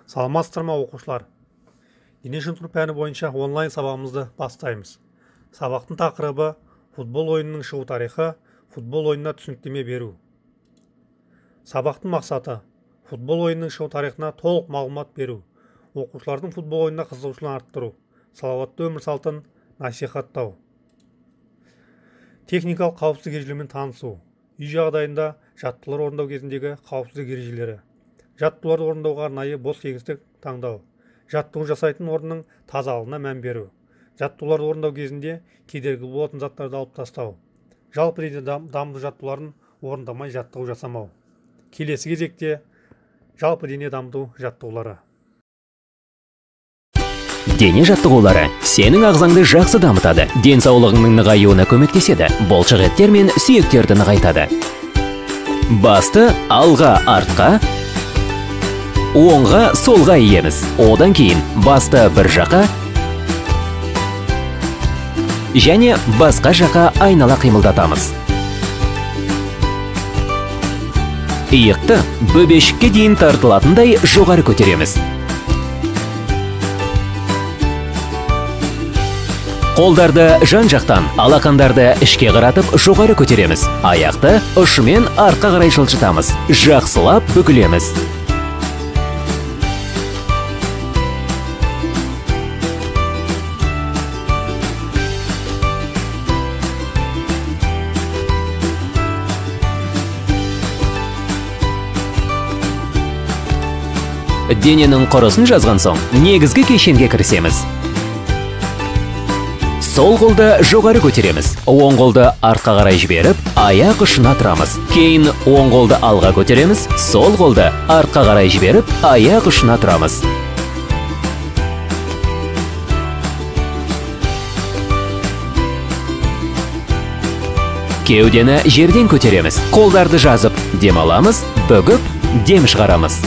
Саламатсыздар ма, оқушылар? Дене шынықтыру пәні бойынша онлайн сабағымызды бастаймыз. Сабақтың тақырыбы футбол ойынының шығу тарихы, футбол ойынына түсініктеме беру. Сабақтың мақсаты футбол ойынының шығу тарихына толық мағлұмат беру, оқушылардың футбол ойынына қызығушылығын арттыру, салауатты өмір салтын насихаттау. Техникалық қауіпсіздік ережелерімен танысу, үй жағдайында жаттығулар орындау кезіндегі қауіпсіздік ережелері, жаттығуларды орындауға арнайы бос кеңістік таңдау, жаттығу жасайтын орынның тазалығына мән беру, жаттығуларды орындау кезінде кедергі болатын заттарды алып тастау, жалпы дене дамыту жаттығуларын орындамай жаттығу жасамау. Келесі кезекте жалпы дене дамыту жаттығулары. Дене жаттығулары сенің ағзаңды жақсы дамытады, денсаулығыңның нығаюына көмектеседі, бұлшық еттер мен сүйектерді нығайтады. Басты алға, артқа, оңға, солға иеміз. Одан кейін басты бір жаққа және басқа жаққа айнала қимылдатамыз. Иықты бөбешікке дейін тартылатындай жоғары көтереміз. Қолдарды жан-жақтан, алақандарды ішке қаратып жоғары көтереміз. Аяқты ұшымен артқа қарай жылжытамыз. Жақсылап бүгілеміз. Дененің құрысын жазған соң, негізгі кешенге кірісеміз. Сол қолды жоғары көтереміз, оң қолды артқа қарай жіберіп, аяқ ұшына тұрамыз. Кейін оң қолды алға көтереміз, сол қолды артқа қарай жіберіп, аяқ ұшына тұрамыз. Кеудені жерден көтереміз, қолдарды жазып, дем аламыз, бүгіп, дем шығарамыз.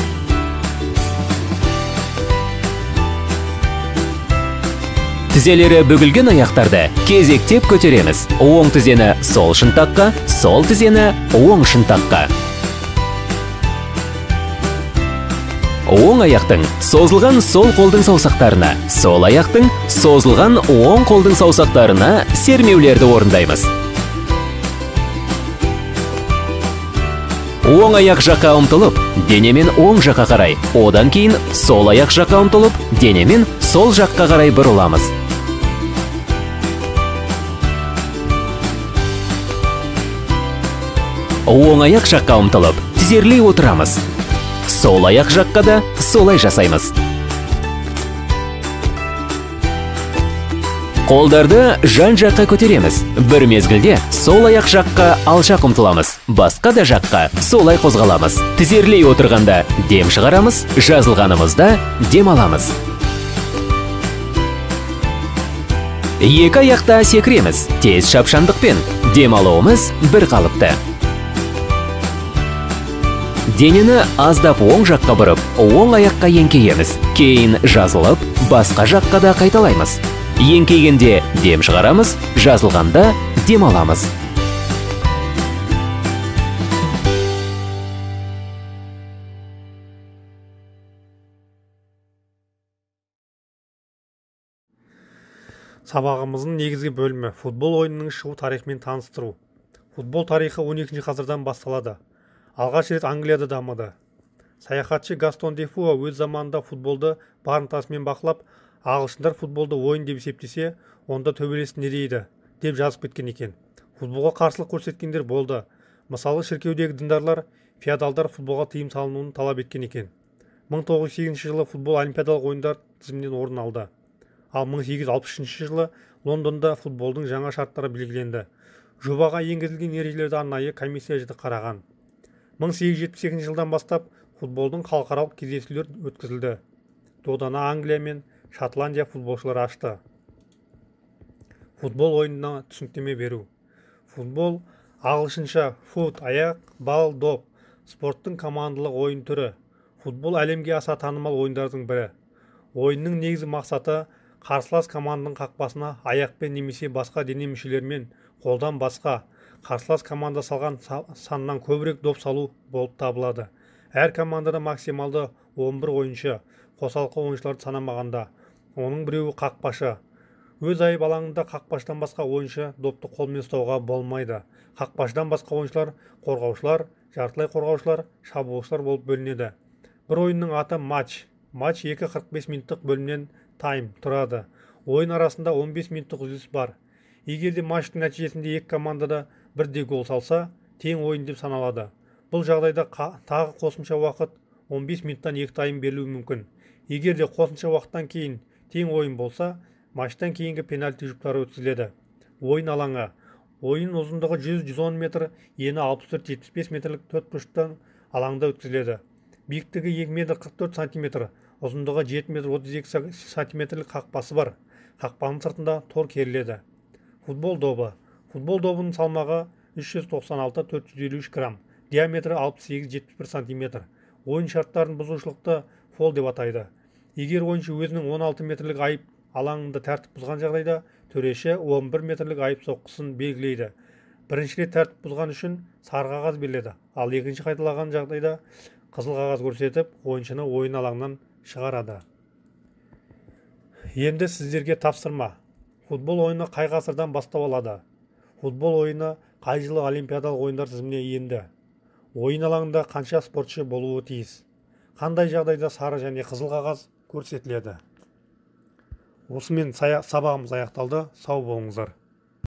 Тізелері бүгілген аяқтарды кезектеп көтереміз. Оң тізені сол шынтаққа, сол тізені оң шынтаққа. Оң аяқтың созылған сол қолдың саусақтарына, сол аяқтың созылған оң қолдың саусақтарына сермеулерді орындаймыз. Оң аяқ жаққа ұмтылып, денемен оң жаққа қарай, одан кейін сол аяқ жаққа ұмтылып, денемен сол жаққа қарай бұрыламыз. Оң аяқ жаққа ұмтылып, тізерлей отырамыз. Сол аяқ жаққа да солай жасаймыз. Қолдарды жан-жаққа көтереміз. Бір мезгілде сол аяқ жаққа алшақ ұмтыламыз. Басқа да жаққа солай қозғаламыз. Тізерлей отырғанда дем шығарамыз, жазылғанымызда дем аламыз. Екі аяқта секіреміз. Тез шапшаңдықпен дем алуымыз бір қалыпты. Денені аздап оң жаққа бұрып, оң аяққа еңкейеміз. Кейін жазылып, басқа жаққа да қайталаймыз. Еңкейгенде дем шығарамыз, жазылғанда дем аламыз. Сабағымыздың негізгі бөлімі футбол ойынының шығу тарихымен таныстыру. Футбол тарихы 12 ғасырдан басталады. Алғаш рет Англияда дамыды. Саяхатшы Гастон де Фуа өз заманында футболды бар ынтасымен бақылап, ағылшындар футболды ойын деп есептесе, онда төбелес не дейді деп жазып кеткен екен. Футболға қарсылық көрсеткендер болды. Мысалы, шіркеудегі діндарлар, феодалдар футболға тыйым салынуын талап еткен екен. 1908 жылы футбол олимпиадалық ойындар тізімінен орын алды. Ал 1863 жылы Лондонда футболдың жаңа шарттары белгіленді. Жобаға енгізілген ережелерді арнайы комиссия жіті қараған. 1872 жылдан бастап футболдың халықаралық кездесулер өткізілді. Доданы Англия мен Шотландия футболшылары ашты. Футбол ойынына түсініктеме беру. Футбол ағылшынша фут аяқ, бал доп спорттың командалық ойын түрі. Футбол әлемге аса танымал ойындардың бірі. Ойынның негізгі мақсаты қарсылас команданың қақпасына аяқпен немесе басқа дене мүшелерімен қолдан басқа қарсылас команда салған саннан көбірек доп салу болып табылады. Әр командада максималды 11 ойыншы, Қосалқы ойыншыларды санамағанда. Оның біреуі қақпашы. Өз айып алаңында қақпашыдан басқа ойыншы допты қолмен ұстауға болмайды. Қақпашыдан басқа ойыншылар қорғаушылар, жартылай қорғаушылар, шабуылшылар болып бөлінеді. Бір ойынның аты матч. Матч 2:45 минуттық бөлімнен, тайм, тұрады. Ойын арасында 15 минуттық үзіліс бар. Егер де матчтың нәтижесінде екі команда да бірдей гол салса, тең ойын деп саналады. Бұл жағдайда тағы қосымша уақыт, 15 минуттан екі тайм берілуі мүмкін. Егер де қосымша уақыттан кейін тең ойын болса, матчтан кейінгі пенальти жұптары өткізіледі. Ойын алаңы. Ойын ұзындығы 100-110 метр, ені 64-75 метрлік төрт бұрыштан алаңда өткізіледі. Биіктігі 2 метр 44 сантиметр, ұзындығы 7 метр 32 сантиметрлік қақпасы бар. Қақпаның сыртында тор керіледі. Футбол добы. Футбол добының салмағы 396-453 грамм, диаметрі 68-71 сантиметр. Ойын шарттарын бұзушылықты фол деп атайды. Егер ойыншы өзінің 16 метрлік айып алаңында тәртіп бұзған жағдайда, төреші 11 метрлік айып соққысын белгілейді. Бірінші рет тәртіп бұзған үшін сары қағаз беріледі, ал екінші қайталаған жағдайда қызыл қағаз көрсетіп, ойыншыны ойын алаңынан шығарады. Енді сіздерге тапсырма. Футбол ойыны қай ғасырдан бастау алады? Футбол ойыны қай жылы Олимпиадалық ойындар тізіміне енді? Ойын алаңында қанша спортшы болуы тиіс? Қандай жағдайда сары және қызыл қағаз көрсетіледі? Осымен сабағымыз аяқталды. Сау болыңыздар.